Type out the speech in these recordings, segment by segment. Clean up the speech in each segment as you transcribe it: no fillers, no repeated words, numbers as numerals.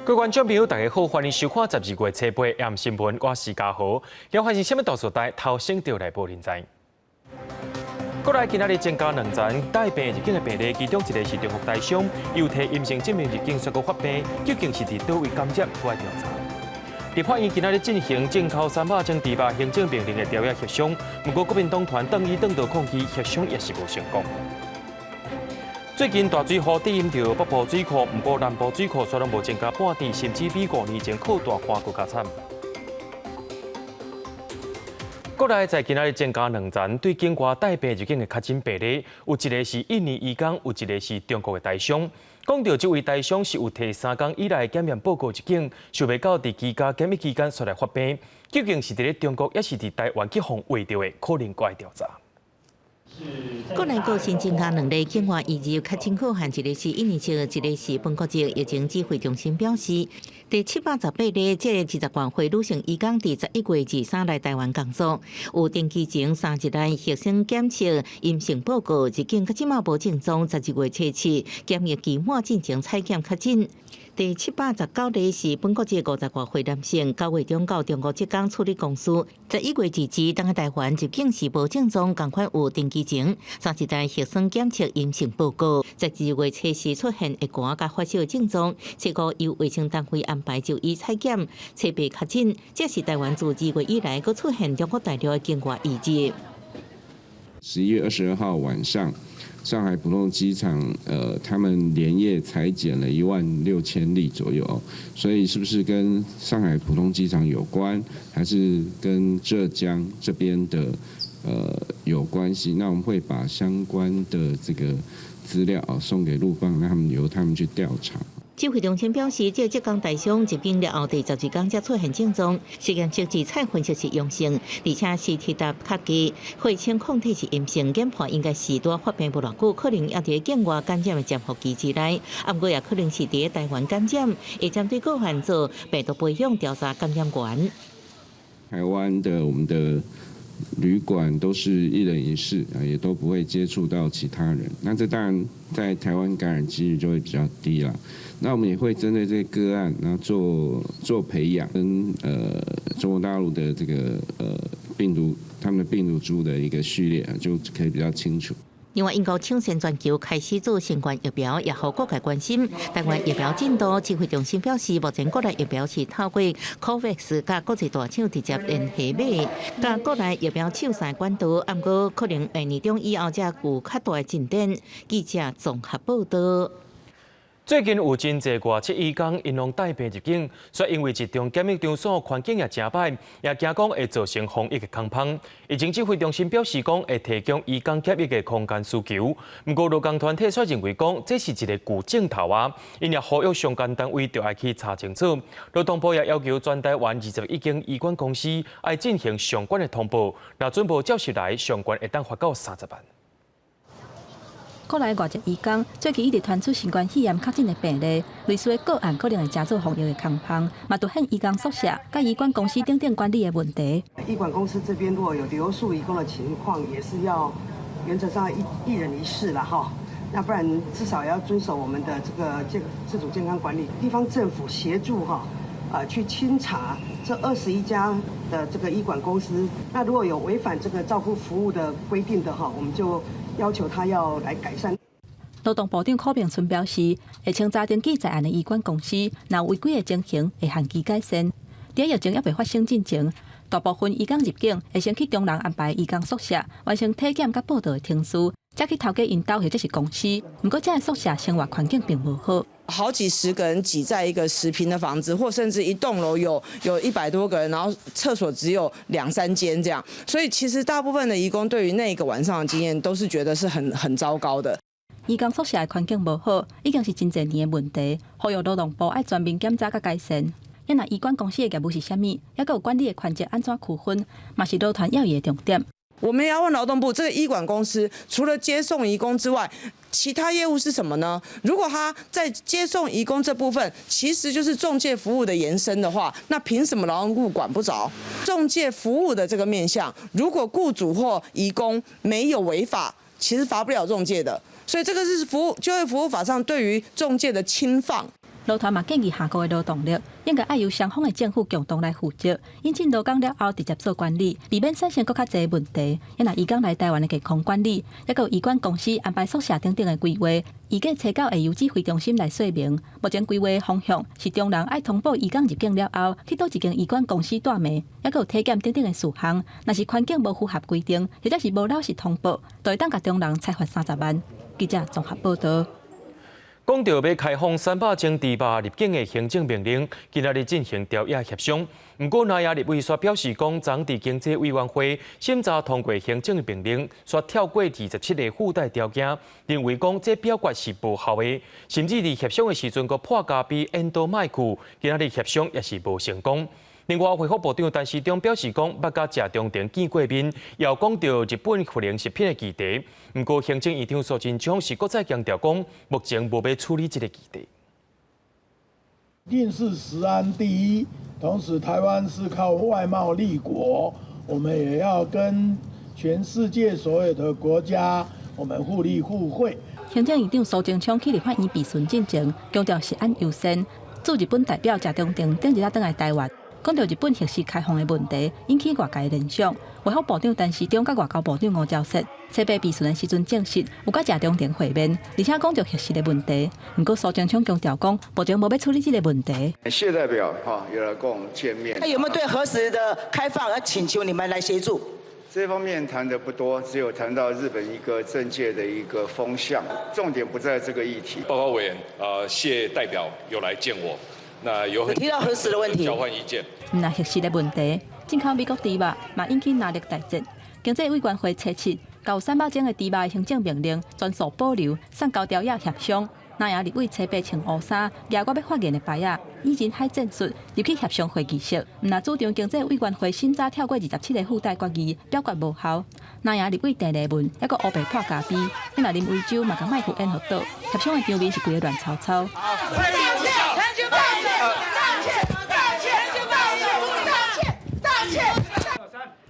各位觀眾朋友，大家好，歡迎收看12月初八暗新聞，我是嘉豪。今發生啥物大事代，頭先就來報您知。國內今仔日增加兩層帶病入境的病例，其中一个是中國台商，有提陰性證明入境，煞閣發病，究竟是佇佗位感染，閣愛調查。立法院今仔日進行進口300種豬肉行政命令的條約協商，毋過國民黨團抗議轉到抗議協商也是無成功。最近大水禍滴淹著北部水庫，毋過南部水庫煞攏無增加半滴，甚至比5年前擴大旱閣較慘。國內在今仔日增加兩層對境外帶病入境的確診病例，有一个是印尼移工，有一个是中國的台商。講著這位台商是有提3工以來檢驗報告入境，想袂到佇居家檢疫期間煞來發病，究竟是佇咧中國，抑是佇台灣去予穢著的，可能閣愛調查。國內閣新增加兩例境外移入確診個案，一个是印尼籍，一个是本國籍。疫情指揮中心表示，第718例這个20外歲女性移工，佇11月23來台灣工作，有登機前3日內核酸檢測陰性報告，入境到這馬無症狀，12月初七檢疫期滿進前採檢確診。第719例是本國籍50外歲男性，9月中到中國浙江處理公事，11月22當台灣入境時無症狀，仝款有登機前3日內核酸檢測陰性報告，12月初四出現會寒佮發燒症狀，初五由衛生單位安排就醫採檢，初八確診。這是台灣自2月以來閣出現中國大陸的境外移入。 11月22號晚上，上海浦東機場，他們連夜採檢了1萬6千例左右哦，所以是不是跟上海浦東機場有關，還是跟浙江這邊的有關係？那我們會把相關的這個資料啊送給陸方，讓他們由他們去調查。指揮中心表示，這個浙江台商入境了後，第12工才出現症狀，實驗室自採分析是陽性，而且 CT 值較低，血清抗體是陰性，研判應該是拄發病無偌久，可能猶佇境外感染的潛伏期之內，啊，毋過也可能是佇台灣感染，會針對個案做病毒培養調查感染源。台灣的我們的旅館都是一人一室啊，也都不會接觸到其他人。那這當然在台灣感染幾率就會比較低啦。那我們也會針對這個個案，然後做做培養，跟中國大陸的這個病毒，他們的病毒株的一個序列，就可以比較清楚。另外，英國搶先全球開始做新冠疫苗，也予各界關心。台灣疫苗進度，指揮中心表示，目前國內疫苗是透過 COVAX 佮國際大廠直接聯繫買，佮國內疫苗搶線管道，毋過可能明年中以後才有較大的進展。記者綜合報道。最近有真濟外籍移工，𪜶攏帶病入境，煞因為集中檢疫場所環境也誠歹，也驚講會造成防疫的空縫。疫情指揮中心表示講，會提供移工檢疫的空間需求。毋過勞工團體卻認為講，這是一个舊症頭仔，𪜶也呼籲相關單位著愛去查清楚。勞動部也要求全台灣21間移管公司愛進行相關的通報，若準無照實來，上懸會當罰到30萬。國內外籍移工最近一直傳出新冠肺炎確診的病例，類似的個案可能會成做防疫的空縫，嘛凸顯移工宿舍佮移管公司等等管理的問題。移管公司這邊如果有留宿移工的情況，也是要原則上一人一室啦，哈。那不然至少要遵守我們的這個自主健康管理。地方政府協助哈，去清查這21家的這個移管公司，那如果有違反這個照顧服務的規定的哈，我們就要求他要來改善。勞動部長許明春表示，會清查登記在案的移管公司，若有違規的情形，會限期改善。佇疫情猶未發生進前，大部分移工入境會先去中人安排移工宿舍，完成體檢佮報到的程序，才去頭家𪜶兜或者是公司。毋過，這个宿舍生活環境並無好。好幾十個人擠在一個10坪的房子，或甚至一棟樓有100多個人，然後廁所只有兩三間這樣，所以其實大部分的移工對於那個晚上的經驗都是覺得是很糟糕的。移工宿舍的環境無好，已經是真濟年的問題，呼籲勞動部愛全面檢查佮改善。啊若移管公司的業務是啥物，抑閣有管理的權責按怎區分，嘛是勞團要議的重點。我們要問勞動部，這個移管公司除了接送移工之外，其他業務是什麼呢？如果他在接送移工這部分，其實就是仲介服務的延伸的話，那憑什麼勞動部管不着？仲介服務的這個面向，如果雇主或移工沒有違法，其實罰不了仲介的。所以這個是服務就業服務法上對於仲介的侵犯。勞團嘛建議下個月勞動力應該愛由雙方的政府共同來負責，引進勞工了後直接做管理，避免產生閣較濟問題。若移工來台灣的健康管理，抑閣有醫管公司安排宿舍等等的規劃，預計初九會由指揮中心來說明。目前規劃方向是中人愛通報移工入境了後，去佗一間醫管公司蹛暝，抑閣有體檢等等的事項。若是環境無符合規定，或者是無老實通報，就會當共中人裁罰30萬。記者綜合報導。講著欲開放300種豬肉入境的行政命令，今仔日進行朝野協商。毋過，南亞立委煞表示講，昨佇經濟委員會審查通過行政命令，煞跳過27個附帶條件，認為講這表決是無效的，甚至佇協商的時陣，閣潑咖啡煙都莫去，今仔日協商也是無成功。另外，衛福部長陳時中表示講，捌佮謝長廷見過面，也有講著日本核能食品的議題。毋過，行政院長蘇貞昌是閣再強調講，目前無欲處理這个議題。一定是食安第一，同時台灣是靠外貿立國，我們也要跟全世界所有的國家，我們互利互惠。行政院長蘇貞昌去立法院備詢進前，強調食安優先。駐日本代表謝長廷頂日仔轉來台灣，講著日本核食開放的問題，引起外界聯想。衛福部長陳時中佮外交部長吳釗燮，初八備詢的時陣證實有佮謝長廷會面，而且講著核食的問題。毋過蘇貞昌強調講，目前無欲處理這个問題。謝代表哈，有來跟我們見面。他有沒有對核食的開放而請求你們來協助？這方面談得不多，只有談到日本一個政界的一個風向，重點不在這個議題。報告委員，謝代表有來見我，那有很提到核食的問題，交換意見。毋但核食的問題，進口美國豬肉嘛引起藍綠大戰。經濟委員會初七，共300種的豬肉的行政命令全數保留，送交朝野協商。藍營立委初八穿烏衫，舉我欲發言的牌仔，以人海戰術入去協商會議室。毋但主張經濟委員會審查跳過27個附帶決議，表決無效。藍營立委鄭麗文抑閣烏白潑咖啡，若林為洲嘛共麥克煙予倒，協商的場面是規个亂糟糟。道歉！道歉！道歉！道歉！道歉！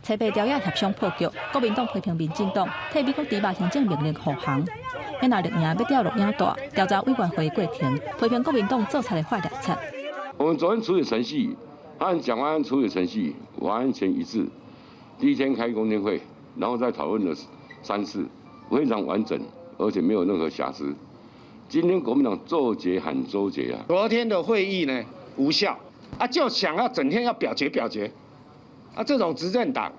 初八朝野協商破局，國民黨批評民進黨替美國豬肉行政命令護航。若綠營欲調錄影帶調查委員會過程，批評國民黨做賊的法掠賊。我們昨天處理程序和蔣萬安處理程序完全一致。第一天開公聽會，然後再討論了三次，非常完整，而且沒有任何瑕疵。今天國民黨做決喊周決啊！昨天的會議呢無效，啊就想要整天要表決表決，啊這種執政黨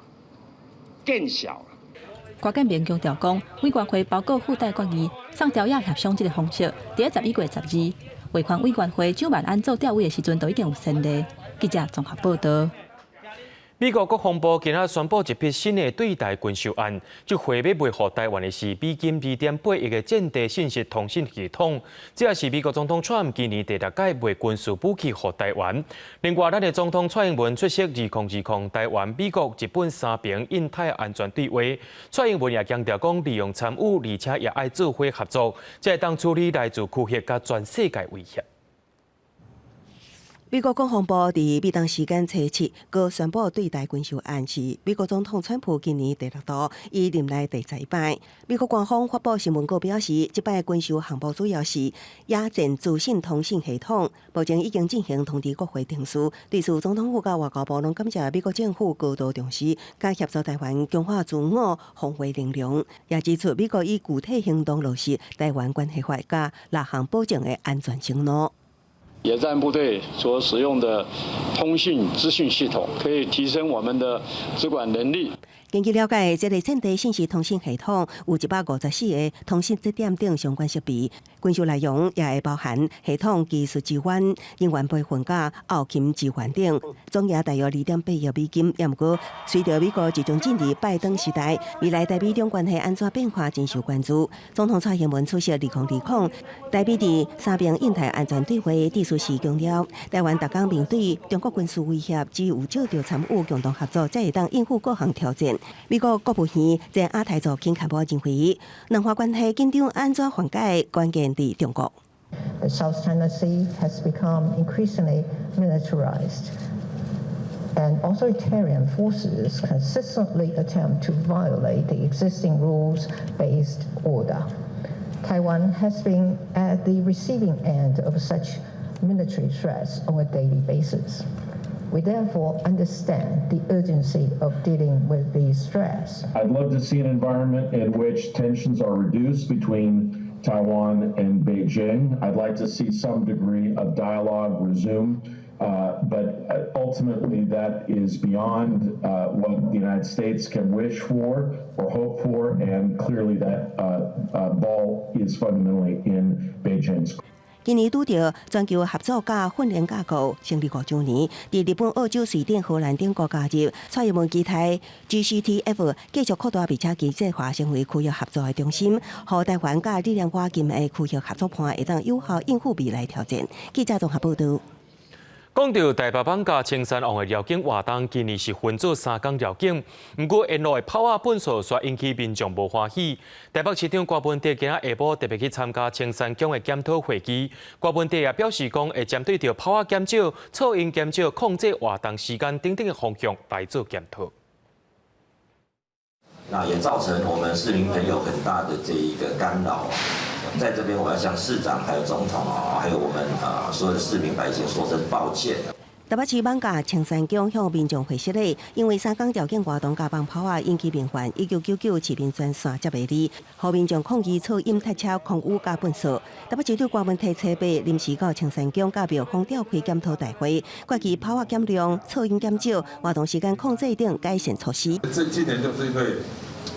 更小。郭建明強調講，委員會包括附帶決議送朝野協商這个方式，佇11月12日，維權委員會蔣萬安做調委的時陣，就已經有先例。記者綜合報導。美國國防部今仔宣布一筆新的對台軍售案，這回欲賣予台灣的是美金2.8億的戰地信息通訊系統。這也是美國總統川普今年第六擺賣軍事武器予台灣。另外，咱的總統蔡英文出席2020台灣、美國、日本三邊印太安全對話。蔡英文也強調講，利用參與，而且也愛做伙合作，才會當處理來自區域佮全世界威脅。美國國防部佇美東時間初七，閣宣布對台軍售案是美國總統川普今年第六度，伊任內第十一擺。美國官方發布新聞稿表示，這擺軍售項目主要是野戰資訊通信系統，目前已經進行通知國會程序。對此，總統府佮外交部攏感謝美國政府高度重視，佮協助台灣強化自我防衛能力，也指出美國以具體行動落實台灣關係法佮六項保證的安全承諾。野戰部隊所使用的通訊資訊系統，可以提升我們的資管能力。根據了解，這個戰地信息通訊系統有154個通信節點等相關設備，軍售內容也會包含系統技術支援、人員培訓佮後勤支援等，總額大約2.8億美金。也毋過，隨著美國即將進入拜登時代，未來台美兩關係按怎變化真受關注。總統蔡英文出席2020台美佇三邊印太安全對話致辭時強調，台灣逐工面對中國軍事威脅，只有藉著參與共同合作，才會當應付各項挑戰。美國國務院前亞太助卿坎伯認為，兩岸關係緊張按怎緩解，關鍵佇中國。 The South China Sea has become increasingly militarized, and authoritarian forces consistently attempt to violate the existing rules-based order. Taiwan has been at the receiving end of such military threats on a daily basis. We therefore understand the urgency of dealing with these threats. I'd love to see an environment in which tensions are reduced between Taiwan and Beijing. I'd like to see some degree of dialogue resume. But ultimately, that is beyond what the United States can wish for or hope for, and clearly that ball is fundamentally in Beijing's. 今年拄著全球合作佮訓練架構成立5週年，佇日本、澳洲、瑞典、荷蘭等國加入，蔡英文期待 GCTF 繼續擴大，並且機制化成為區域合作的中心，予台灣佮日聯瓦金的區域合作伴會當有效應付未來挑戰。記者綜合報導。講到台北艋舺青山王的繞境活動，今年是分做3工繞境，毋過沿路的炮仔糞埽煞引起民眾無歡喜。台北市長柯文哲今仔下晡特別去參加青山宮的檢討會議，柯文哲也表示講會針對著炮仔減少、噪音減少、控制活動時間等等的方向來做檢討。那也造成我們市民朋友很大的這一個干擾。在這邊，我要向市長、還有總統啊，還有我們啊所有的市民百姓說聲抱歉。台北市艋舺青山宮向民眾回釋禮，因為3工繞境活動佮放炮仔引起民怨，1999市民專線接袂離，予民眾抗議噪音、塞車、空污佮糞埽。台北市長柯文哲初八臨時到青山宮佮廟方召開檢討大會，決議炮仔減量、噪音減少、活動時間控制等改善措施。這今年就是因為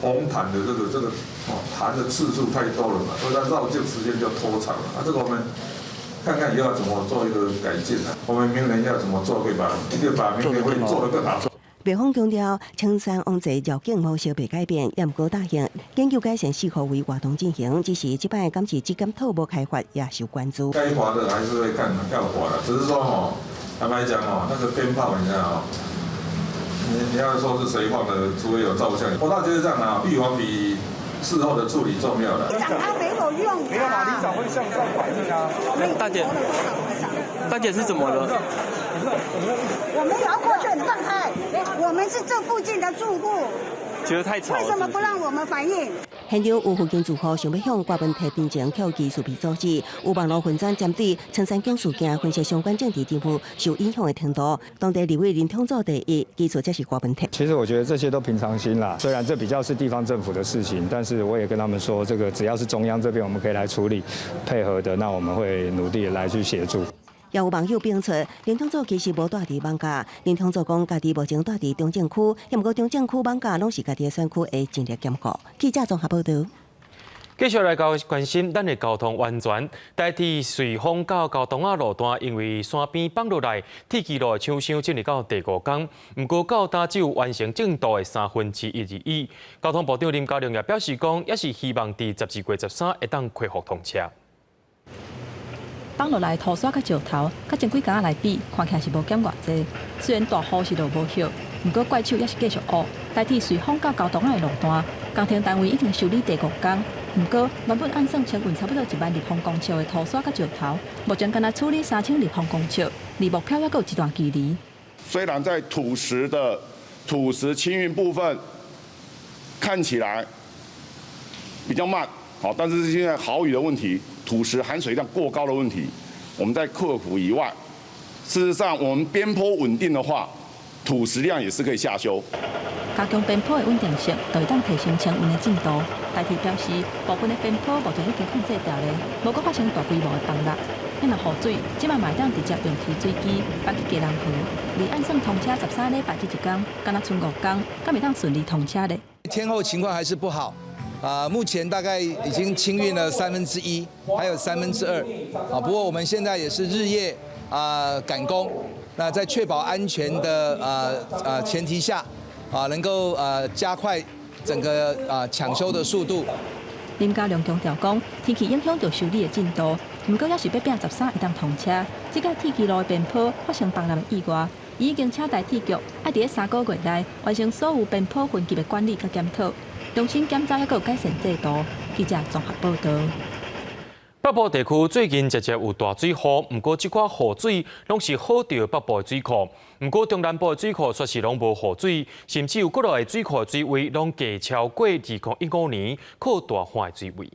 紅毯的這個哦彈的次數太多了嘛，所以它繞境時間就拖長了。啊，這個我們看看以後怎麼做一個改進啊？我們明年要怎麼做，可以把一定把明年會做得更好。廟方強調，青山王祭繞境模式袂改變，也毋過答應研究改善四合位活動進行，只是這擺敢是這檢討無開罰，也受關注。該罰的還是會看要罰的，只是說哦，坦白講哦，那個鞭炮你知道哦，你要說是誰放的，除非有照相。我倒覺得這樣啊，預防比事後的處理重要的。講他沒有用。沒有啦，里長會向上反映啊。大姐，大姐是怎麼了？我們要過去，你讓開。我們是這附近的住戶。覺得太吵。為什麼不讓我們反映？現場有附近住戶想欲向柯文哲陳情，予技術被阻止。有網路粉專針對青山宮事件分析相關政治人物受影響的程度。當地立委林昶佐第一，技術則是柯文哲。其實我覺得這些都平常心啦。雖然這比較是地方政府的事情，但是我也跟他們說，這個只要是中央這邊我們可以來處理配合的，那我們會努力來去協助。也有網友評出，林昶佐其實無蹛佇艋舺。林昶佐講，家己目前蹛佇中正區，毋過中正區艋舺攏是家己的選區，會盡力兼顧。記者綜合報導。繼續來關關心咱的交通安全。台鐵瑞芳到高洞仔路段，因為山邊崩落來，鐵支路的搶修進入到第五工，毋過到今只有完成進度的1/3而已。交通部長林佳龍也表示講，也是希望佇12月13會當恢復通車。崩落來土沙佮石頭，佮前幾工仔來比，看起來是無減偌濟。雖然大雨是落無歇，毋過怪手也是繼續挖。台鐵瑞芳到高洞仔的路段，工程單位已經修理第五工。毋過原本按算清運差不多1萬立方公尺的土沙佮石頭，目前干焦處理3000立方公尺，離目標猶閣有一段距離。雖然在土石的土石清運部分看起來比較慢，好，但是現在豪雨的問題。土石含水量過高的問題，我們在克服以外，事實上我們邊坡穩定的話，土石量也是可以下修。加強邊坡的穩定性，就會當提升清運的進度。台鐵表示，部分的邊坡目前已經控制牢咧，無閣發生大規模的崩落。若雨水，這擺嘛會當直接用提水機搬去基隆河。離按算通車13禮拜這一工，干焦賰5工，敢會當順利通車咧？天候情況還是不好。啊，目前大概已經清運了1/3，還有2/3。啊，不過我們現在也是日夜啊趕工，那在確保安全的前提下，啊能夠加快整個啊搶修的速度。林佳龍強調講，天氣影響著修理的進度，毋過猶是欲拚13會當通車。這個鐵支路的邊坡發生崩落的意外，已經請台鐵局愛佇咧3個月內完成所有邊坡分級的管理佮檢討。重新檢查抑閣有改善制度。記者綜合報導。北部地區最近常常有大水雨，毋過這款雨水攏是好著北部的水庫，毋過中南部的水庫卻是攏無雨水，甚至有幾落個水庫的水位攏低超過2015年靠大旱的水位。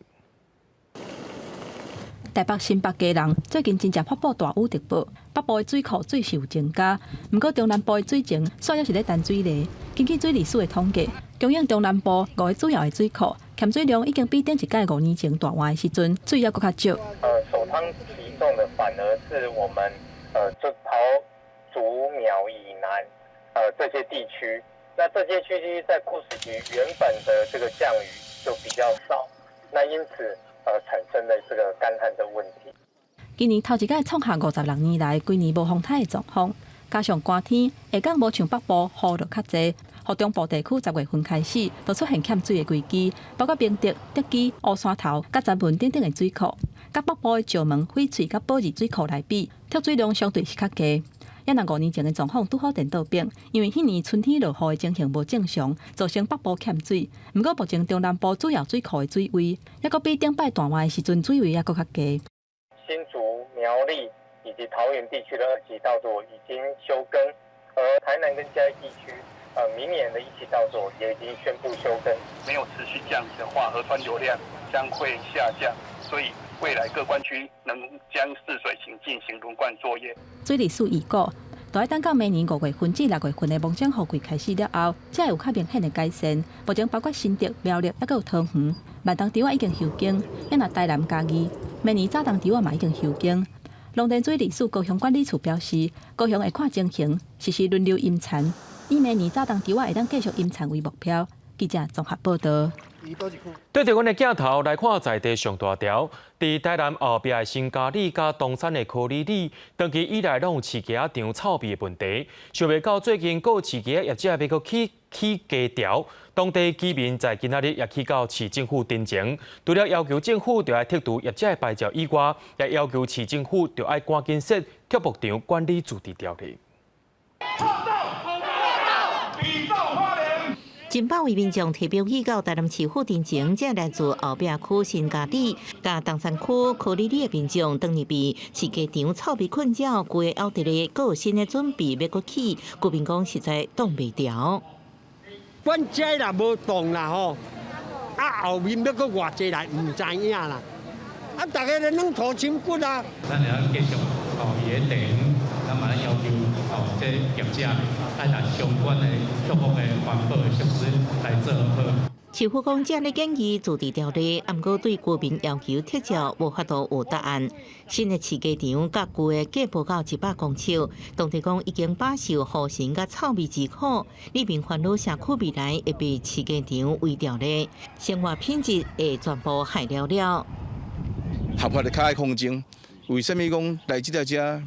台北新北基隆最近真正發布大雨特報，北部的水庫水是有增加，毋過中南部的水情煞猶是咧陳水螺。根據水利署的統計，供應中南部五个主要的水庫，欠水量已經比頂一屆5年前大旱的時陣水猶閣較少。首當其衝的反而是我們這桃竹苗以南這些地區。那這些區域在過時期原本的這個降雨就比較少，那因此產生了這個乾旱的問題。今年頭一擺創下56年來規年無風颱的狀況，加上寒天，下降無像北部雨落較濟，予中部地區10月份開始就出現欠水的危機，包括明德、竹崎、烏山頭、佮三文等等的水庫，佮北部的石門、翡翠佮寶二水庫來比，蓄水量相對是較低。猶若5年前的狀況拄好顛倒反，因為彼年春天落雨的情形無正常，造成北部欠水。毋過目前中南部主要水庫的水位，猶閣比頂擺大旱的時陣水位猶閣較低。新竹、苗栗以及桃園地區的二級稻作已經休耕，而台南跟嘉義地區，明年的一級稻作也已經宣布休耕。沒有持續降雨的話，河川流量將會下降，所以未來各灌區能將視水情進行輪灌作業。水利署預估，著愛等到明年5月份至6月份的蒙頂雨季開始了後，才會有較明顯的改善。目前包括新竹、苗栗，猶閣有桃園、萬東稻仔已經休耕，猶若台南、嘉義，明年早冬稻仔嘛已經休耕。農田水利署高雄管理處表示，高雄會看情形，實施輪流淹田，以明年早冬稻仔會當繼續淹田為目標。記者綜合報道。對著阮的鏡頭來看，在地上大條，佇台南後壁的新嘉里佮東山的柯里里，長期以來攏有飼雞仔場臭味的問題。想袂到最近閣有飼雞仔業者欲閣起起雞場，當地居民在今仔日也去到市政府陳情，除了要求政府著愛剔除業者的牌照以外，也要求市政府著愛趕緊設畜牧場管理自治條例。近百位民眾提標去到台南市府陳情，這來自後壁區新嘉里、佮東山區柯里里的民眾，當日被飼雞場臭味困擾，規个拗佇咧，閣有新的準備欲閣起，居民講實在擋袂牢。阮這若無動啦吼，啊後面欲閣偌濟來，毋知影啦。啊，逐家咧軟塗深骨啊。咱會當繼續哦，伊个地方，咱嘛咧要求哦，這業者愛共相關的畜牧的環保的設施來做好。市府講，這咧建議自治條例，毋過對居民要求撤照無法度有答案。新的飼雞場佮舊的隔無到100公尺，當地講已經飽受雨塵佮臭味之苦，里面煩惱社區未來會被飼雞場圍牢咧，生活品質會全部害了了。合法的較愛抗爭，為啥物講來這條遮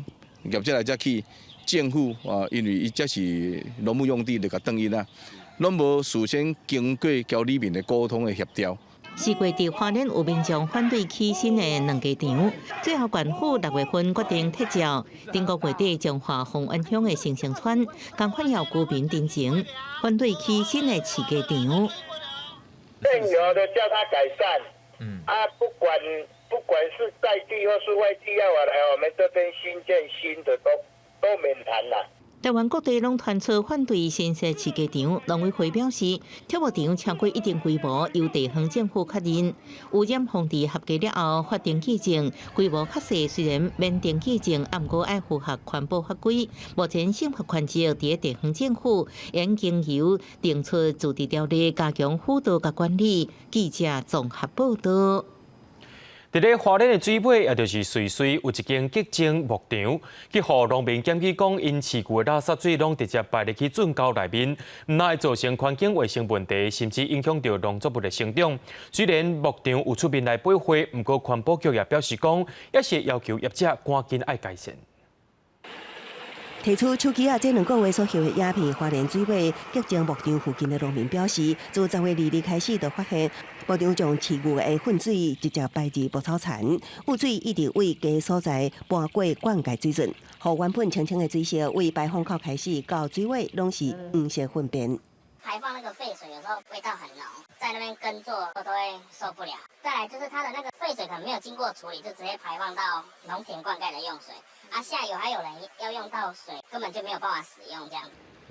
業者來遮起？政府啊，因為伊這是農牧用地，就共斷伊啦，攏無事先經過交里面的溝通的協調。四月佇花蓮有民眾反對起新的兩雞場，最後縣府6月份決定撤照。頂個月底，彰化豐原鄉的新生村，仝款有居民陳情，反對起新的飼雞場。現有的叫他改善，啊，不管是在地或是外地要來我們這邊新建新的都免談啦。台灣各地攏傳出反對新設飼雞場，農委會表示，畜牧場超過一定規模，由地方政府確認。污染防治合格了後，發登記證，規模較細，雖然免登記證，毋過愛符合環保法規。目前審核權責佇地方政府，應經由定出自治條例，加強輔導佮管理。記者綜合報道。佇咧花蓮的水尾，也就是瑞穗，有一間潔淨牧場，去予農民檢舉講，𪜶飼牛的垃圾水攏直接排入去圳溝內面，毋但會造成環境衛生問題，甚至影響著農作物的生長。雖然牧場有出面來駁回，毋過環保局也表示講，也是要求業者趕緊愛改善。提出手機仔這兩個月所翕的影片，花蓮水尾潔淨牧場附近的農民表示，自10月2日開始就發現牧場將飼牛的糞水直接排入牧草田，污水一直為該所在搬過灌溉水圳，予原本清清的水色，為排放口開始到水尾攏是黃色糞便。排放那個廢水有時候味道很濃，在那邊耕作都會受不了。再來就是它的那個廢水可能沒有經過處理，就直接排放到農田灌溉的用水。啊，下游還有人要用到水，根本就沒有辦法使用這樣。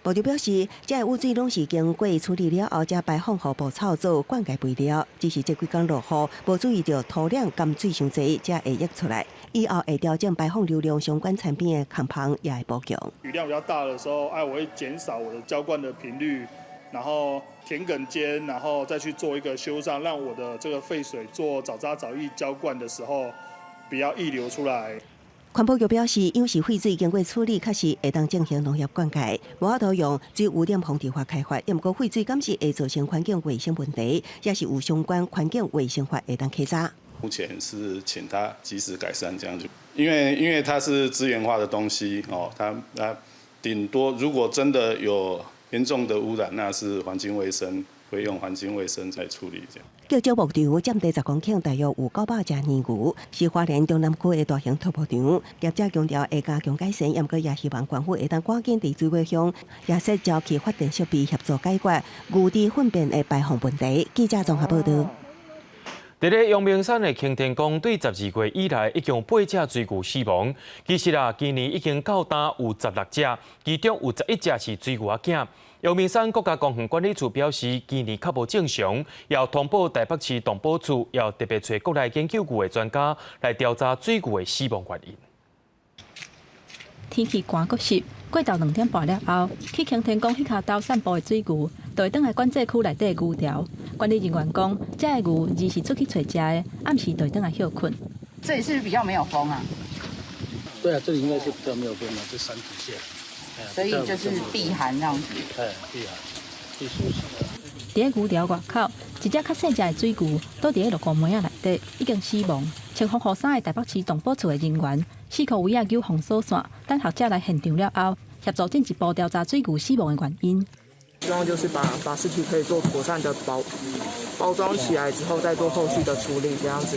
部長表示，這个污水攏是經過處理了後，才排放予牧草做灌溉肥料。只是這幾工落雨，無注意著土壤含水傷濟，才會溢出來。以後會調整排放流量，相關產品的泵房也會補強。雨量比較大的時候，哎，我會減少我的澆灌的頻率，然後田埂間，然後再去做一個修繕，讓我的這個廢水做沼渣沼液澆灌的時候，不要溢流出來。環保局表示，養殖廢水經過處理，確實會當進行農業灌溉，無法度用水污染防治法開罰。毋過廢水敢是會造成環境衛生問題，也是有相關環境衛生法會當稽查。目前是請他及時改善，這樣子，因為它是資源化的東西哦，它頂多如果真的有嚴重的污染，那是環境衛生會用環境衛生來處理這樣。叫招牧場佔地10公頃，大約有900隻年牛，是花蓮中南區的大型畜牧場。業者強調會加強改善，毋過也希望縣府會當趕緊佇水尾鄉也設沼氣發電設備協助解決牛豬糞便的排放問題。記者綜合報道。佇咧陽明山的擎天崗，對12月以來已經有八隻水牛死亡。其實啊，今年已經到今有16隻，其中有11隻是水牛仔囝。陽明山國家公園管理處表示，今年較無正常，要通報臺北市動保處，要特別揣國內研究牛的專家來調查水牛的死亡原因。天氣寒閣濕，過晝2點半了後，去擎天崗彼跤兜散步的水牛，就會轉來管制區內底牛寮。管理人員講，這个牛二是出去揣食的，暗時就會轉來歇睏。這裡是不是比較沒有風啊？對啊，這裡應該是比較沒有風嘛，這山底下。所以就是避寒這樣子。哎，避寒，避暑。佇咧牛寮外口，一隻較細隻的水牛，倒佇咧落雨門仔內底，已經死亡。穿防護衫的臺北市動保處的人員，四箍圍仔揪封鎖線，等學者來現場了後，協助進一步調查水牛死亡的原因。希望就是把屍體可以做妥善的包裝起來之後，再做後續的處理，這樣子。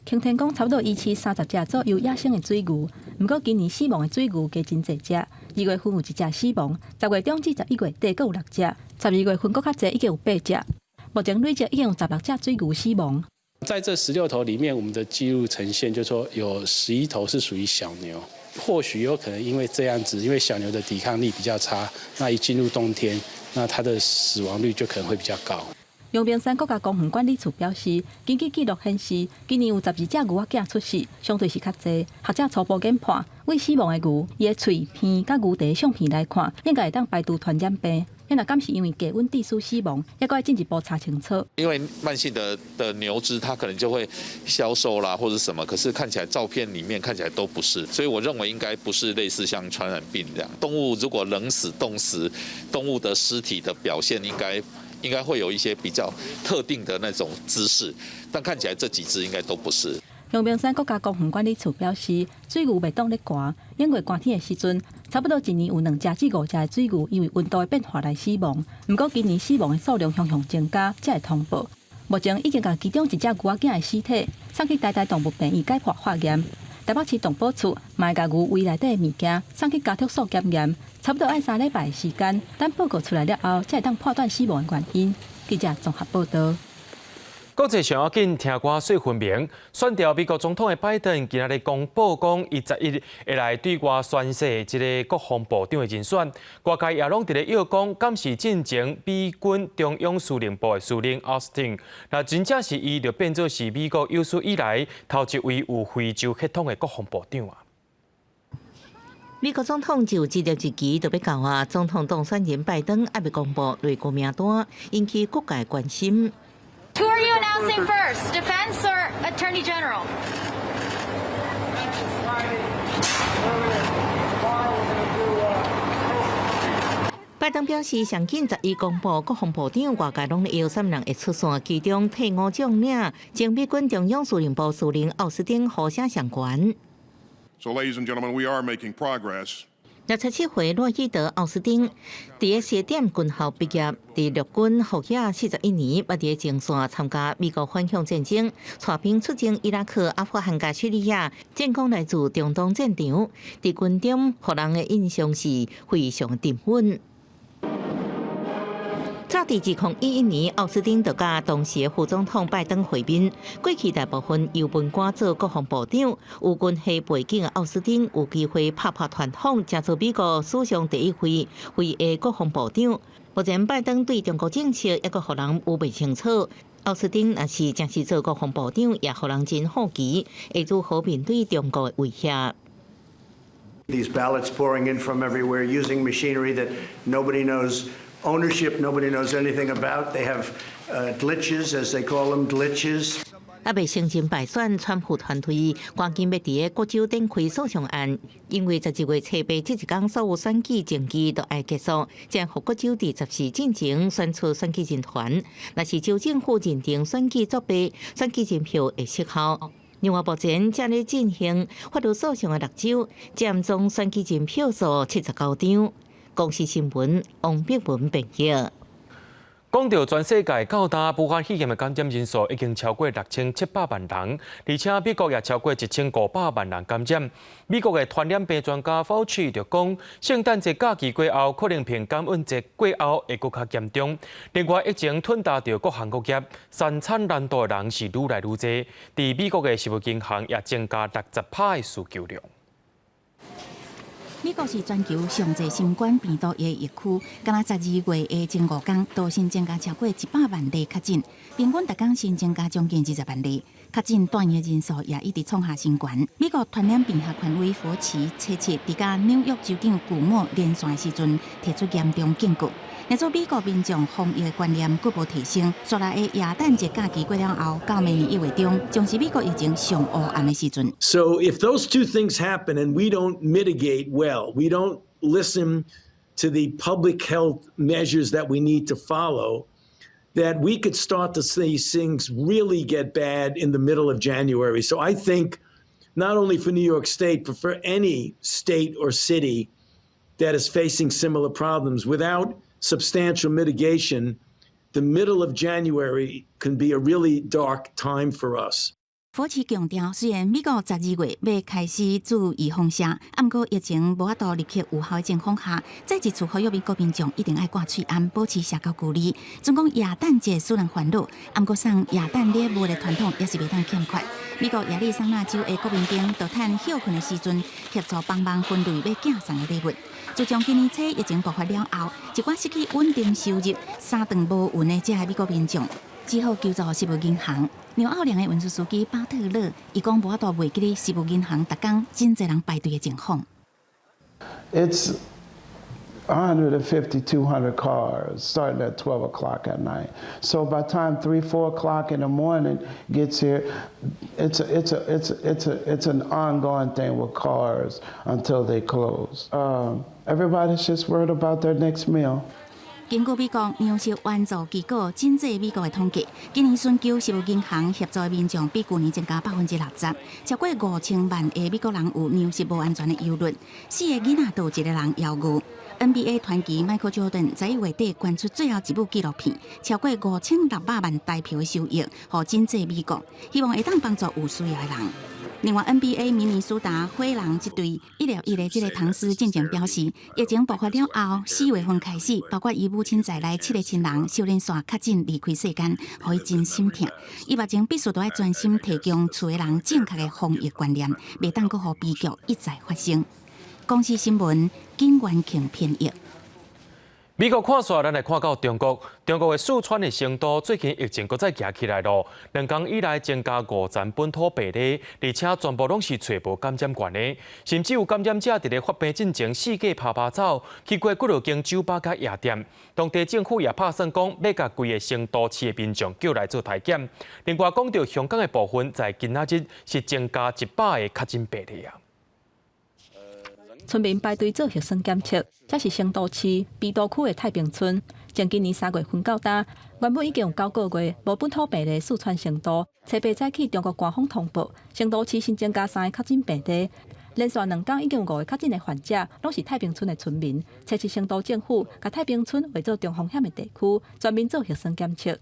擎天崗差不多維持30隻左右野生的水牛，毋過今年死亡的水牛加真濟隻。2月份有一隻死亡，10月中至11月底閣有六隻，12月份閣較濟，已經有八隻。目前累計已經有16隻水牛死亡。在這16頭裡面，我們的記錄呈現，就是說有11頭是屬於小牛，或許有可能因為這樣子，因為小牛的抵抗力比較差，那一進入冬天，那它的死亡率就可能會比較高。陽明山國家公園管理處表示，根據記錄顯示，今年有12隻牛仔囝出世，相對是較濟。學者初步研判，對死亡的牛，伊的喙、鼻佮牛蹄相片來看，應該會當排除傳染病。那敢是因為低溫致死死亡，猶閣愛進一步查清楚。因為慢性的牛隻，它可能就會消瘦啦，或者什麼。可是看起來照片裡面看起來都不是，所以我認為應該不是類似像傳染病這樣。動物如果冷死、凍死，動物的屍體的表現應該會有一些比較特定的那種姿勢，但看起來這幾隻應該都不是。陽明山國家公園管理處表示，水牛袂擋咧寒，因為寒天的時陣，差不多一年有兩隻至五隻的水牛因為溫度的變化來死亡。毋過今年死亡的數量向向增加，才會通報。目前已經共其中一隻牛仔囝的屍體送去台大動物病院解剖化驗。臺北市動保處嘛會共牛胃內底的物件送去家畜所檢驗，差不多愛3禮拜的時間，等報告出來了後，才會當判斷死亡的原因。記者綜合報道。國際上要緊，聽歌說分明。選著美國總統的拜登今仔日公布講，伊11會來對外宣誓這个國防部長的人選。外界也攏佇咧臆講，敢是進前美軍中央司令部的司令奧斯汀。若真正是伊，就變做是美國有史以來頭一位有非洲血統的國防部長啊！美國總統就職日期就欲到啊，總統當選人拜登猶未公布內閣名單，引起各界關心。 Who are you announcing first, Defense or Attorney General? 拜登表示，上緊11公布國防部長，外界攏咧臆啥物人會出線，其中退伍將領、前美軍中央司令部司令奧斯汀呼聲上懸。 So, ladies and gentlemen, we are making progress. 67歲洛伊德奧斯汀，佇个西點軍校畢業，佇陸軍服役41年，捌佇个前線參加美國反恐戰爭，帶兵出征伊拉克、阿富汗佮敘利亞，戰功來自中東戰場。佇軍中，予人的印象是非常沉穩。早佇2011年，奧斯汀就佮當時的副總統拜登會面。過去大部分由文官做國防部長，有軍系背景的奧斯汀有機會拍破傳統，成做美國史上第一位非裔國防部長。目前拜登對中國政策猶閣予人有袂清楚。奧斯汀若是正式做國防部長，也予人真好奇會如何面對中國的威脅。 These ballots pouring in from everywhere using machinery that nobody knows ownership, nobody knows anything about. They have glitches, as they call them, glitches. 猶未承認敗選，川普團隊趕緊欲佇個各州展開訴訟案，因為12月初八這一工所有選舉程序都愛結束，才予各州佇14進前選出選舉人團。若是州政府認定選舉作弊，選舉人票會失效。另外，目前正咧進行法律訴訟的六州，佔總選舉人票數79張。公視新聞王碧文編譯。講到全世界到今武漢肺炎的感染人數已經超過6700萬人，而且美國也超過1500萬人感染。美國的傳染病專家福奇就講，聖誕節假期過後，可能比感恩節過後會閣較嚴重。另外，疫情吞噬著各行各業，三餐難度的人是愈來愈濟。佇美國的食物銀行也增加60%的需求量。美國是全球上濟新冠病毒的疫區，敢若12月的前5工，都新增加超過100萬例確診，平均逐工新增加將近20萬例，確診住院的人數也一直創下新高。美國傳染病學權威佛奇初七佇佮紐約州長古莫連線的時陣，提出嚴重警告。若做美國民眾防疫的觀念閣無提升，紲來的耶誕節假期過了後，到明年1月中，將是美國疫情上烏暗的時陣。 So if those two things happen and we don't mitigate well, we don't listen to the public health measures that we need to follow, that we could start to see things really get bad in the middle of January. So I think not only for New York State, but for any state or city that is facing similar problems, without substantial mitigation, the middle of January can be a really dark time for us. 福奇強調，雖然美國12月欲開始注預防射，毋過疫情無法度立刻有效的情況下，再一次呼籲美國民眾一定愛掛喙罨，保持社交距離。盡管耶誕節使人煩惱，毋過送耶誕禮物的傳統也是袂當欠缺。美國亞利桑那州的國民兵就趁歇睏的時陣，協助幫忙分類欲寄送的禮物。自從今年初疫情爆發了後，一寡失去穩定收入、三頓無蘊的這个美國民眾，只好求助食物銀行。紐奧良的運輸司機巴特勒，伊講無法度袂記得食物銀行逐工真濟人排隊的情況。 It's 150, 200 cars starting at 12 o'clock at night. So by the time 3, 4 o'clock in the morning gets here, it's an ongoing thing with cars until they close. Everybody's just worried about their next meal. 根據美國糧食援助機構賑濟美國的統計，今年尋求食物銀行協助的民眾比舊年增加60%，超過5000萬个美國人有糧食無安全的憂慮，四个囡仔就有一个人枵餓。NBA 傳奇邁克喬丹11月底捐出最後一部紀錄片，超過5600萬台票的收益，予賑濟美國，希望會當幫助有需要的人。另外，NBA 明尼蘇達火人這隊1-1的這个唐斯進前表示，疫情爆發了後，4月份開始，包括伊母親在內七个親人受連續確診離開世間，予伊真心疼。伊目前必須都愛專心提供厝的人正確的防疫觀念，袂當閣予悲劇一再發生。公視新聞金元慶編譯。美國看煞，咱來看到中國。中國的四川的成都最近疫情閣再行起來囉。2工以來增加五層本土病例，而且全部攏是揣無感染源的，甚至有感染者佇咧發病進前四界趴趴走，去過幾落間酒吧佮夜店。當地政府也拍算講，欲共規个成都市的民眾叫來做篩檢。另外講到香港的部分，在今仔日是增加100个確診病例啊。村民排隊做核酸檢測，這是成都市郫都區的太平村。從今年3月份到今，原本已經有9個月無本土病例四川成都，初八早起中國官方通報，成都市新增加三个確診病例，連續2工已經有五个確診的患者，攏是太平村的村民。初七成都政府共太平村劃做中風險的地區，全民做核酸檢測。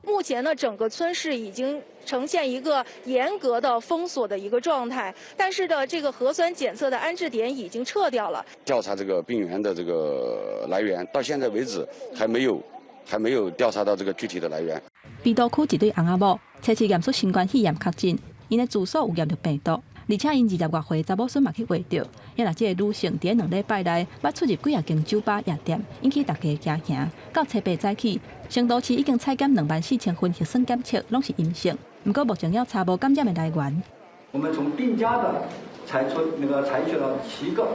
目前呢，整個村是已經呈現一個嚴格的封鎖的一個狀態，但是呢，這個核酸檢測的安置點已經撤掉了。調查這個病源的這個來源，到現在為止還沒有，還沒有調查到這個具體的來源。鼻都區一對翁仔某，初七驗出新冠肺炎確診，𪜶的住所有驗著病毒，而且𪜶20外歲查某孫嘛去秽著。啊若這个女性佇2禮拜內捌出入幾仔間酒吧夜店，引起大家驚惶。到初八早起，成都市已經採檢24,000份核酸檢測，攏是陰性。毋過目前猶查無感染的來源。我們從店家的採出那個採取了七個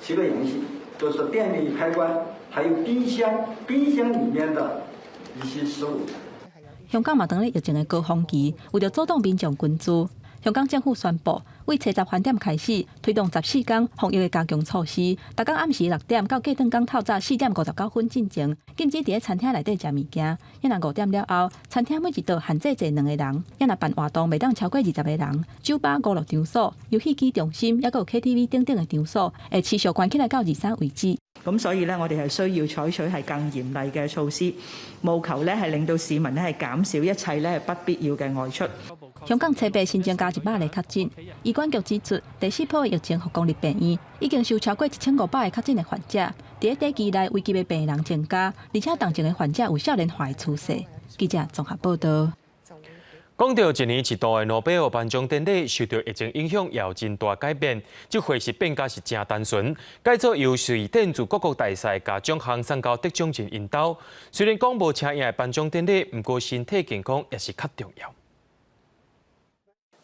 陽性，就是電力開關，還有冰箱，冰箱裡面的一些食物。香港嘛，當咧疫情的高峰期，為著阻擋民眾群聚，香港政府宣布，對初十翻點開始推動14天防疫的加強措施。逐工暗時6點到隔轉工透早4點59分進前，禁止佇咧餐廳內底食物件。啊若5點了後，餐廳每一桌限制坐兩個人。啊若辦活動袂當超過20個人。酒吧、娛樂場所、遊戲機中心，抑閣有 KTV 等等的場所，會持續關起來到23為止。咁所以咧，我哋係需要採取係更嚴厲嘅措施，務求咧係令到市民咧係減少一切咧不必要嘅外出。香港初八新增加100例確診，醫管局指出，第四波疫情復工入病院已經收超過1500個確診的患者，佇咧短期內危急的病人增加，而且重症的患者有少年化的趨勢。記者綜合報道。講到一年一度的諾貝爾頒獎典禮，受到疫情影響，也有真大改變。這回是變甲是誠單純，改做由瑞典駐各國大使共獎項送到得獎人𪜶兜。雖然講無請的頒獎典禮，毋過身體健康也是較重要。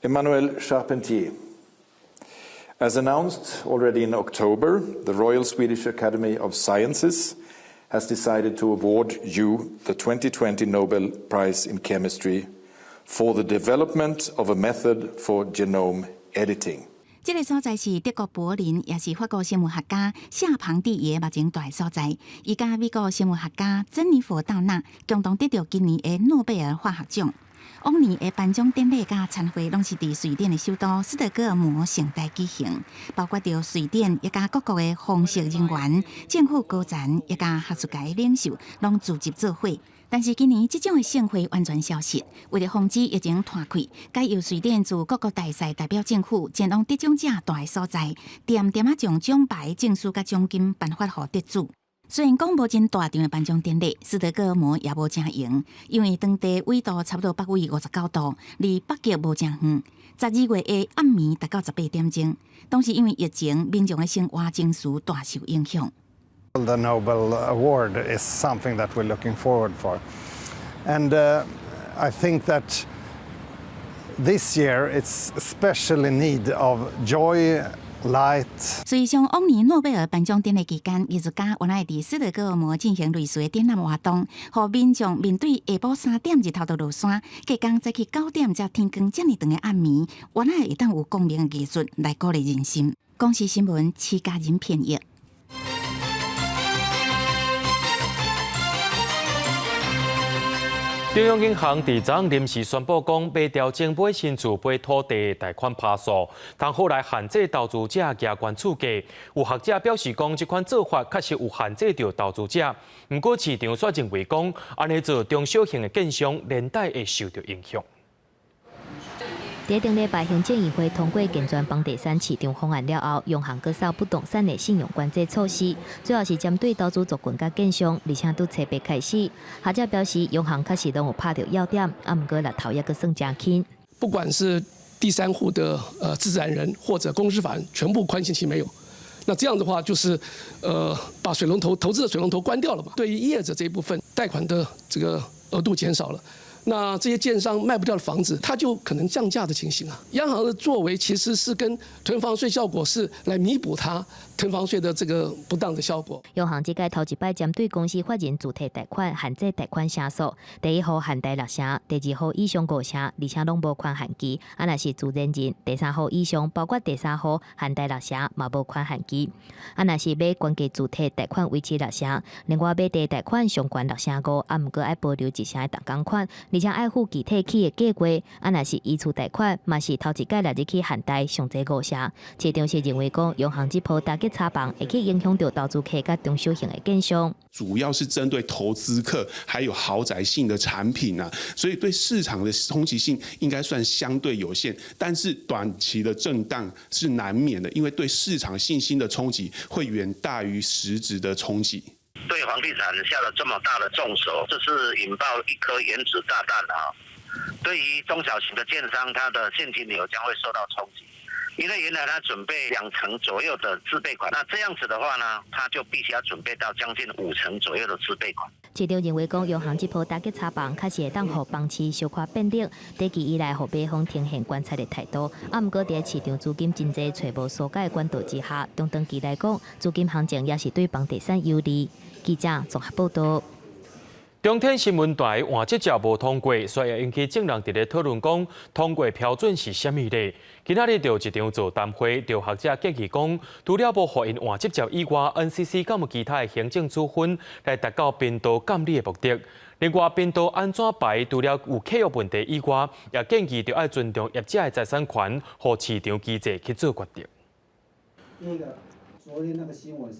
Emmanuelle Charpentier. As announced already in October, the Royal Swedish Academy of Sciences has decided to award you the 2020 Nobel Prize in Chemistry for the development of a method for genome editing. 這个所在是德國柏林，也是法國生物學家夏龐蒂耶目前蹛的所在。伊佮美國生物學家珍妮佛道納共同得著今年的諾貝爾化學獎。往年的頒獎典禮佮餐會，攏是佇瑞典的首都斯德哥爾摩盛大舉行，包括著瑞典以及各國的皇室人員、政府高層以及學術界領袖，攏聚集做伙。但是今年這種的盛會完全消失，為著防止疫情湠開，改由瑞典駐各國大使代表政府前往得獎者蹛的所在，恬恬仔將獎牌、證書佮獎金頒發予得主。雖然講無真大場的頒獎典禮，斯德哥爾摩也無誠閒，因為當地緯度差不多北緯59度，離北極無誠遠。12月的暗暝達到18點鐘，當時因為疫情，民眾的生活情緒大受影響。 The Nobel Award is something that we're looking forward for. And I think that this year it's especially need of joy, light. 事實上，往年諾貝爾頒獎典禮期間，藝術家原來佇斯德哥爾摩進行類似的展覽活動，予民眾面對下晡3點日頭就落山，隔工早起9點才天光遮爾長的暗暝，原來會當有光明的藝術來鼓勵人心。公視新聞，徐家仁編譯。中央銀行佇昨昏臨時宣布，講欲調整買新厝、買土地貸款趴數，通好來限制投資者加懸厝價。有學者表示講，這款做法確實有限制著投資者。毋過市場卻認為講，按呢做中小型的建商連帶會受著影響。佇頂禮拜行政院會通過健全房地產市場方案了後，央行閣掃不動產的信用管制措施，主要是針對投資族群佮建商，而且對初八開始。學者表示，央行確實攏有拍著要點，啊，毋過獵頭猶閣算誠輕。不管是第三戶的自然人或者公司法人，全部寬限期沒有。那這樣的話，就是把水龍頭投資的水龍頭關掉了嘛。對於業者這一部分貸款的這個額度減少了。那這些建商賣不掉的房子，它就可能降價的情形啊。央行的作為其實是跟囤房稅效果是來彌補它囤房稅的這個不當的效果。央行這屆頭一擺針對公司法人自提貸款限制貸款成數，第一戶限貸6成，第二戶以上5成，而且攏無寬限期。啊，若是自然人，第三戶以上，包括第三戶限貸6成，嘛無寬限期。啊，若是欲懸價自提貸款維持6成，另外買地貸款上懸6.5成，啊，毋過愛保留1成的貸款，而且愛付具體起的計劃。啊，若是移厝貸款，嘛是頭一擺列入去限貸上濟5成。市場是認為講，央行這波打擊炒房，會去影響著投資客佮中小型的建商。主要是針對投資客，還有豪宅性的產品啊，所以對市場的衝擊性應該算相對有限。但是短期的震盪是難免的，因為對市場信心的衝擊會遠大於實質的衝擊。對房地產下了這麼大的重手，這是引爆一顆原子炸彈啊！對於中小型的建商，它的現金流將會受到衝擊，因為原來他準備2成左右的自備款，那這樣子的話呢，他就必須要準備到將近5成左右的自備款。市場認為講，央行這波打擊炒房，確實會當予房市小可變冷，短期以來，予買方呈現觀察的態度。啊，毋過佇市場資金真濟，揣無疏解的管道之下，中長期來講，資金行情也是對房地產有利。記者綜合報道。中天新聞台換執照無通過，所以引起眾人佇咧討論講通過標準是啥物咧？今仔日就一場座談會，就學者建議講，除了無予𪜶換執照以外，NCC 敢有其他的行政處分來達到頻道監理的目的？另外，頻道按怎排，除了有契約問題以外，也建議著愛尊重業者的財產權，予市場機制去做決定。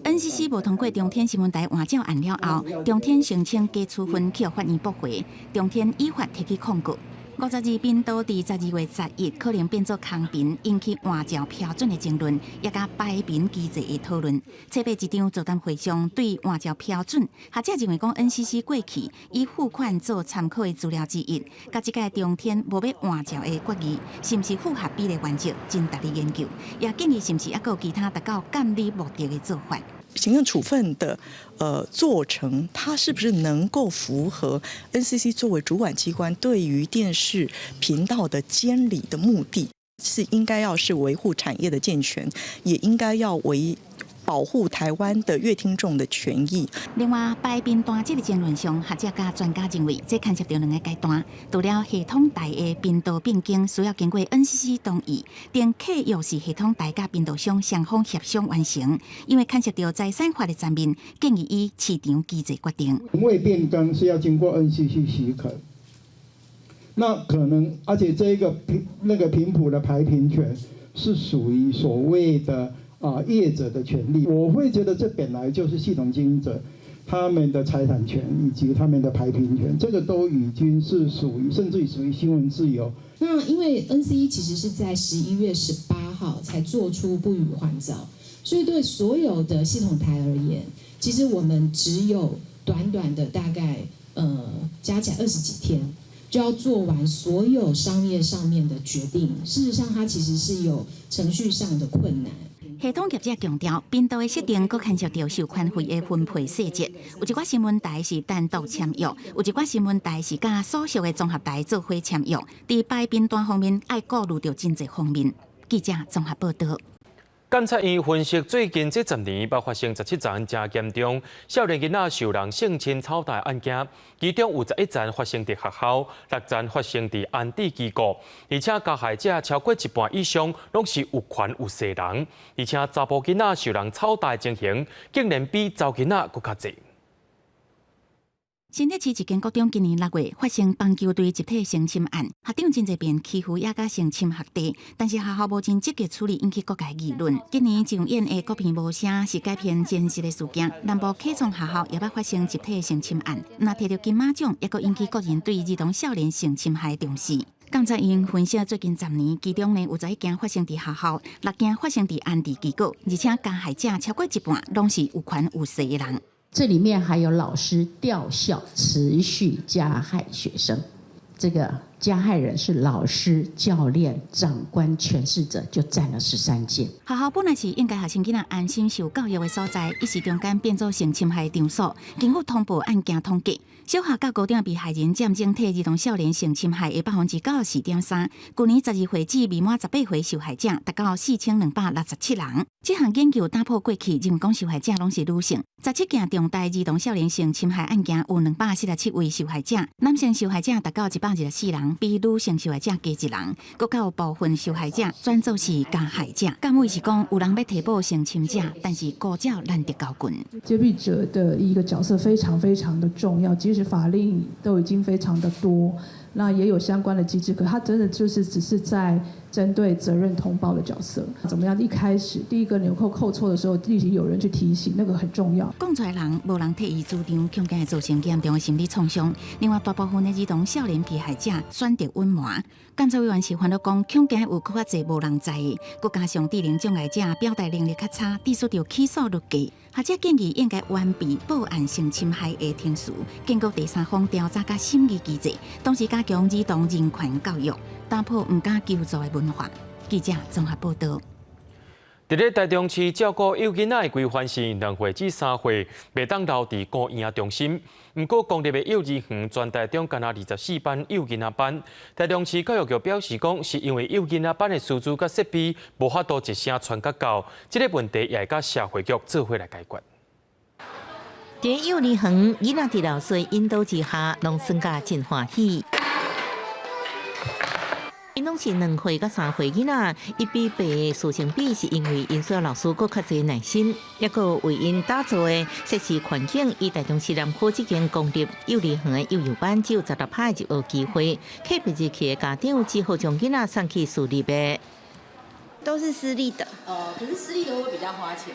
NCC 無通過中天新聞台換照案了後，中天申請假處分去予法院駁回，中天依法提起控告。52頻道佇12月11可能變做空頻，引起換照標準的爭論，也佮排頻機制的討論。初八一場座談會上對換照標準，學者認為講 NCC 過去以付款做參考的資料之一，佮這屆中天無欲換照的決議，是毋是符合比例原則，真值得研究。也建議是毋是猶閣有其他達到監理目的的做法。行政處分的做成，它是不是能夠符合 NCC 作為主管機關對於電視頻道的監理的目的？是應該要是維護產業的健全，也應該要維保護台灣的閱聽眾的權益。另外，排頻段這个爭論上，學者佮專家認為，這牽涉著兩个階段。除了系統台的頻道變更需要經過 NCC 同意，定契約是系統台佮頻道商雙方協商完成。因為牽涉著財產法的層面，建議以市場機制決定。頻位變更是要經過 NCC 許可，那可能而且這個頻那個頻譜的排頻權是屬於所謂的業者的權利，我會覺得這本來就是系統經營者他們的財產權以及他們的排頻權，這個都已經是屬於甚至於屬於新聞自由。那因為 NCC 其實是在11月18號才做出不予換照，所以對所有的系統台而言，其實我們只有短短的大概加起來20幾天，就要做完所有商業上面的決定。事實上，它其實是有程序上的困難。系統業者強調，頻道的設定閣牽涉著授權費的分配細節。有一寡新聞台是單獨簽約，有一寡新聞台是佮所屬的綜合台做伙簽約。佇排頻段方面，愛顧慮著真濟方面。記者綜合報導。檢察院分析，最近這10年，捌發生17樁誠嚴重少年囡仔受人性侵醜態案件，其中有11樁發生佇學校，6樁發生佇安置機構，而且加害者超過一半以上攏是有權有勢人，而且查埔囡仔受人醜態情形，竟然比查某囡仔閣較濟。新北市一間國中今年6月發生棒球隊集體性侵案，學長真濟遍欺負也佮性侵學弟，但是學校無真積極處理，引起各界議論。今年上演的國片無聲是改編真實的事件，南部啟聰學校也捌發生集體性侵案，若提著金馬獎，也閣引起國人對兒童少年性侵害的重視。檢察院分析最近10年，其中呢有11件發生佇學校，6件發生佇安置機構，而且加害者超過一半攏是有權有勢的人。這裡面還有老師吊銷持續加害學生，這個加害人是老師、教練、長官、權勢者，就佔了13件。學校本來是應該予學生囡仔安心受教育的所在，一時中間變做性侵害場所。根據通報案件統計，小學佮高中被害人佔整體兒童少年性侵害的94.3%。舊年12歲至未滿18歲受害者達到4267人。這項研究打破過去認為講受害者攏是女性。17件重大兒童少年性侵害案件有247位受害者，男性受害者達到124人，比女性受害者加一人。閣較有部分受害者轉做是加害者。敢有是講有人欲提報性侵者，但是孤照難得交近。揭弊者的一個角色非常非常的重要，即使法令都已經非常的多，那也有相關的機制，可他真的就是只是在針對責任通報的角色，怎麼樣？一開始第一個紐扣扣錯的時候，立即有人去提醒，那個很重要。講出來人無人替伊主張，恐驚會造成嚴重的心理創傷。另外，大部分的兒童少年被害者選擇隱瞞。監察委員是煩惱講，恐驚有閣較濟無人知，閣加上智能障礙者表達能力較差，致使著起訴率低。學者建議應該完備報案性侵害的程序，建構第三方調查佮審議機制，同時加強兒童人權教育，打破毋敢求助的文化。記者綜合報導。佇咧台中市照顧幼囡仔的規範是2歲至3歲，袂當留佇孤嬰中心。毋過公立的幼兒園全台中干焦24班幼囡仔班。台中市教育局表示講，是因為幼囡仔班的師資佮設備無法度一聲傳甲到，這个問題也會佮社會局做伙來解決。佇幼兒園，囡仔佇老師引導之下，攏耍甲真歡喜。𪜶攏是2歲佮3歲囡仔，一比白的師生比，是因為𪜶需要老師閣較濟耐心，抑閣為𪜶打造的設施環境。以台中市南區這間公立幼兒園的幼幼班，只有16%入學機會，客袂入去的家長只好將囡仔送去私立的。都是私立的。哦，可是私立的會不會比較花錢？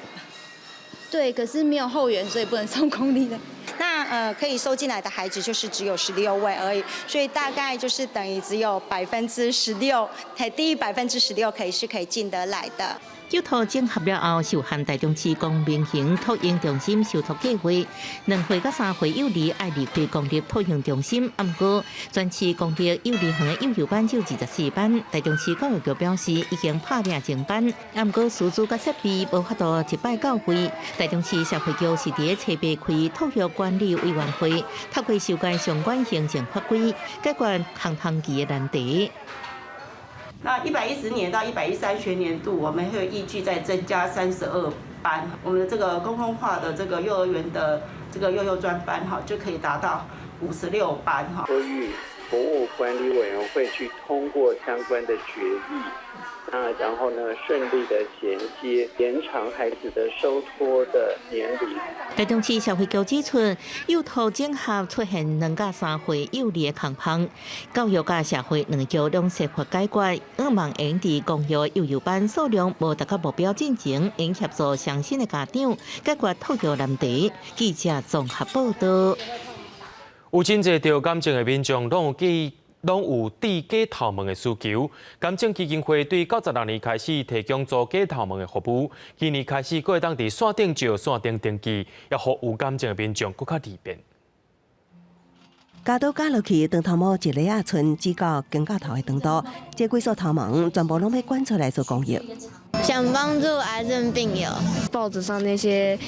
對，可是沒有後援，所以不能送公立的。那可以收進來的孩子就是只有16位而已，所以大概就是等於只有16%，才低於16%可以進得來的。幼托整合了後，受限台中市公民型托嬰中心受託計劃，2歲佮3歲幼兒愛離開公立托嬰中心。毋過，全市公立幼兒園的幼幼班只有24班。台中市教育局表示，已經拍拚增班，毋過師資佮設備無法度一擺到位。台中市社會局是佇咧初八開托育管理委員會，透過修改相關行政法規，解決空窗期的難題。那110年到113學年度，我們會預計再增加32班，我們的這個公共化的這個幼兒園的這個幼幼專班哈，就可以達到56班哈。托育服務管理委員會去通過相關的決議，那然後呢，順利的銜接延長孩子的收托的年齡。台中市社會局指出，幼托整合出現2到3歲幼兒的空窗，教育佮社會兩個局攏設法解決。向望會佇公立幼幼班數量無達到目標進前，應協助相關的家長解決托育難題。記者綜合報導。有真濟著癌症的民眾，攏有戴假頭毛的需求。癌症基金會對96年開始提供做假頭毛的服務，今年開始閣會當佇線頂借、線頂登記，也予有癌症的民眾閣較利便。鉸刀鉸落去，長頭毛一厘仔寸至到肩胛頭的長度，這幾束頭毛全部攏欲捐出來做公益。想幫助癌症病友。報紙上那些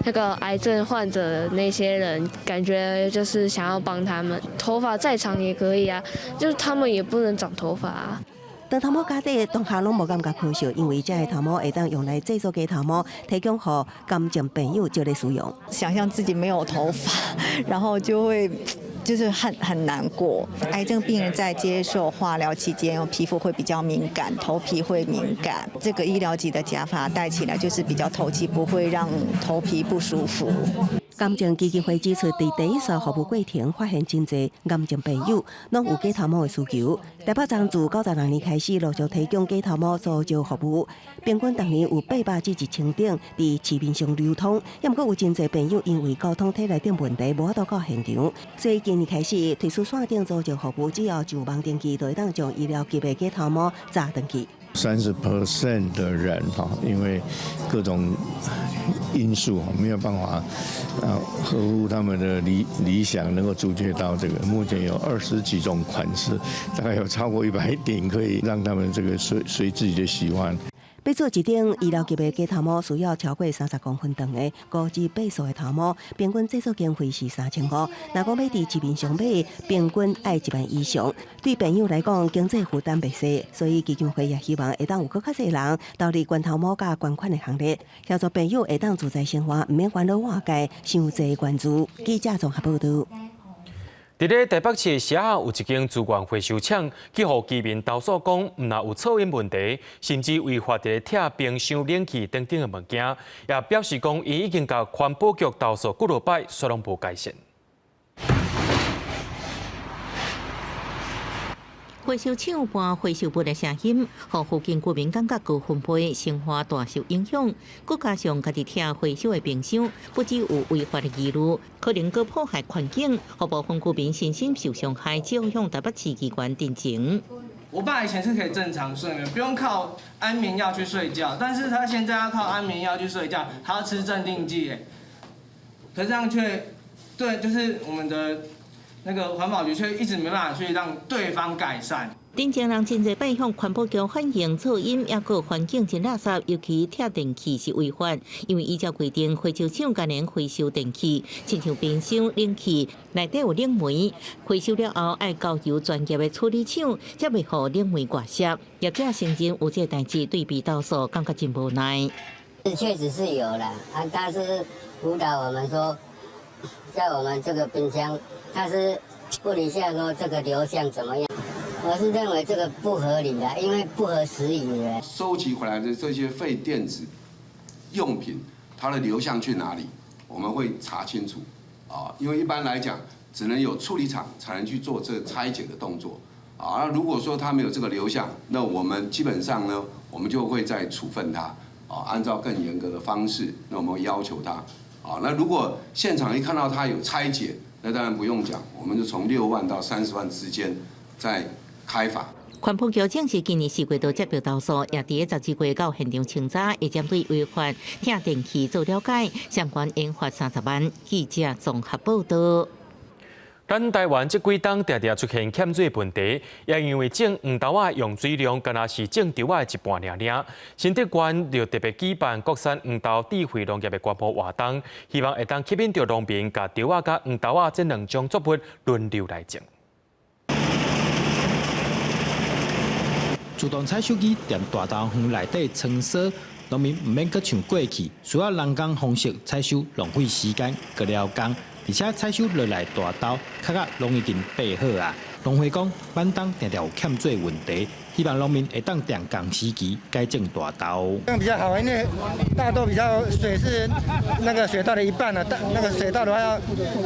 那個癌症患者的那些人，感覺就是想要幫他們。頭髮再長也可以啊，就是他們也不能長頭髮啊。長頭毛家底當下攏無感覺可惜，因為這个頭毛會當用來製作假頭毛，提供予癌症病友借來使用。想象自己沒有頭髮，然後就會就是很難過。癌症病人在接受化療期間，皮膚會比較敏感，頭皮會敏感。這個醫療級的假髮戴起來就是比較透氣，不會讓頭皮不舒服。癌症基金會指出，佇第一線服務過程，發現真濟癌症病友攏有假頭毛的需求。台北站自96年開始陸續提供假頭毛租借服務，平均逐年有800至1000頂佇市面上流通。猶毋過有真濟病友因為交通體力等問題，無法度到現場，所以今年開始推出線頂租借服務，只要上網登記，就會當將醫療級的假頭毛紮轉去。 30% 的人哈，因為各種因素沒有辦法合乎他們的理想，能夠租借到這個。目前有20幾種款式，大概有超過100頂，可以讓他們這個隨自己的喜歡。欲做一頂醫療級的假頭毛，需要超過30公分長的5至8束的頭毛，平均製作經費是3500。若講欲佇市面上買，平均愛1萬以上。對病友來講，經濟負擔袂細，所以基金會也希望會當有閣較濟人投入捐頭毛佮捐款的行列，協助病友會當自在生活，毋免煩惱外界傷濟關注。記者綜合報導。佇咧台北市社仔有一間資源回收廠，去予居民投訴講，毋但有噪音問題，甚至違法佇咧拆冰箱、冷氣等等的物件，也表示講，𪜶已經共環保局投訴幾落擺，煞攏無改善。回收廠搬回收物的聲音，予附近居民感覺高分貝，生活大受影響。閣加上家己拆回收的冰箱，不只有違法的疑慮，可能閣破壞環境，予部分居民身心受傷害，只好向台北市機關陳情。我爸以前是可以正常睡眠，不用靠安眠藥去睡覺，但是他現在要靠安眠藥去睡覺，還要吃鎮定劑，可是這樣卻，對，就是我們的那個環保局卻一直沒辦法去讓對方改善。頂前人真濟擺向環保局反映噪音，抑閣環境真垃圾，尤其拆電器是違法。因為依照規定，回收廠干焦回收電器，親像冰箱、冷氣內底有冷媒，回收了後愛交由專業的處理廠，才袂予冷媒外泄。業者承認有這個代誌，對被投訴，感覺真無奈。確實是有啦，啊，但是輔導我們說，在我們這個冰箱，它是問一下說這個流向怎麼樣。我是認為這個不合理的，因為不合時宜的。收集回來的這些廢電子用品，它的流向去哪裡？我們會查清楚。啊，因為一般來講，只能有處理廠才能去做這拆解的動作。啊，那如果說它沒有這個流向，那我們基本上呢，我們就會再處分它。啊，按照更嚴格的方式，那我們會要求它。啊，那如果現場一看到它有拆解，那當然不用講，我們就從6萬到30萬之間再開罰。環保局證實，今年4月都接到投訴，也佇12月到現場清查，會針對違法拆電器做了解，相關應罰30萬。記者綜合報道。咱台灣這幾冬定定出現欠水問題，也因為種黃豆仔用水量敢若是種稻仔的一半爾爾。新竹縣就特別舉辦國產黃豆智慧農業的觀摩活動，希望會當吸引著農民共稻仔佮黃豆仔這兩種作物輪流來種。自動採收機踮大豆園內底穿梭，農民毋免閣像過去需要人工方式採收，浪費時間閣了工，而且採收落來大豆，殼仔攏已經白好啊。農會講，挽冬定定有欠水問題，希望農民會當踮仝時期改種大豆。這樣比較好，因為大豆比較水是那個水稻的一半了，大那個水稻的話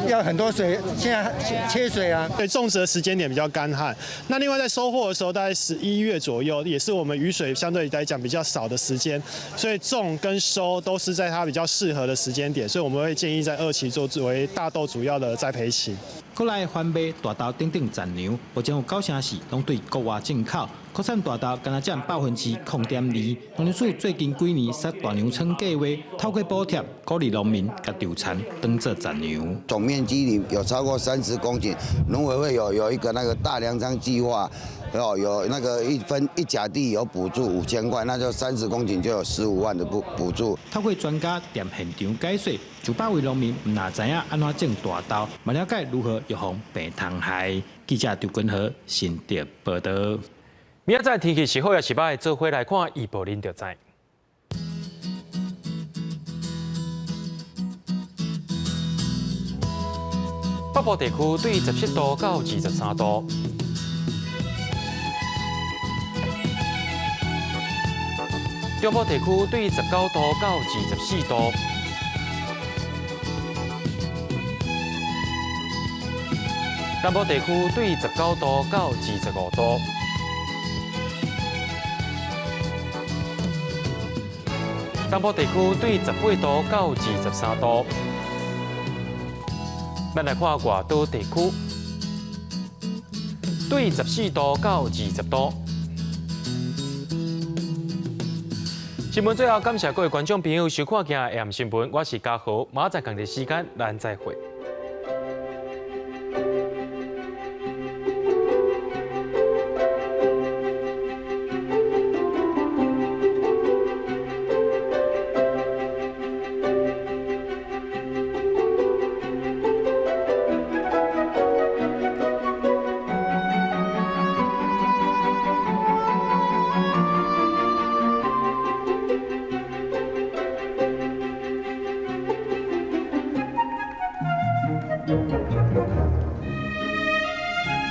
要很多水，現在缺水啊。對，種植的時間點比較乾旱。那另外在收穫的時候，大概11月左右，也是我們雨水相對來講比較少的時間，所以種跟收都是在它比較適合的時間點，所以我們會建議在二期做作為大豆主要的栽培期。國內販賣大豆等等雜糧，目前有九成四攏對國外進口，國產大豆干焦佔2.2%。農糧署最近幾年設大糧倉計劃，透過補貼鼓勵農民共稻田當做雜糧。總面積裡有超過30公頃，農委會有一個那個大糧倉計劃，哦，有那個一分一甲地有補助5000塊，那就30公頃就有15萬的補助。透過專家踮現場解說，900位農民毋但知影按怎種大豆，嘛了解如何預防病蟲害。記者張君和新竹報道。明仔載天氣是好抑是䆀，做伙來看預報，恁就知。北部地區對17度到23度。中部地區對19度到24度。南部地區對19度到25度。東部地區對18度到23度。咱來看外島地區，對14度到20度。新聞最後感謝各位觀眾朋友收看今日 AM 新聞，我是嘉豪，明仔載仝個時間，咱再會。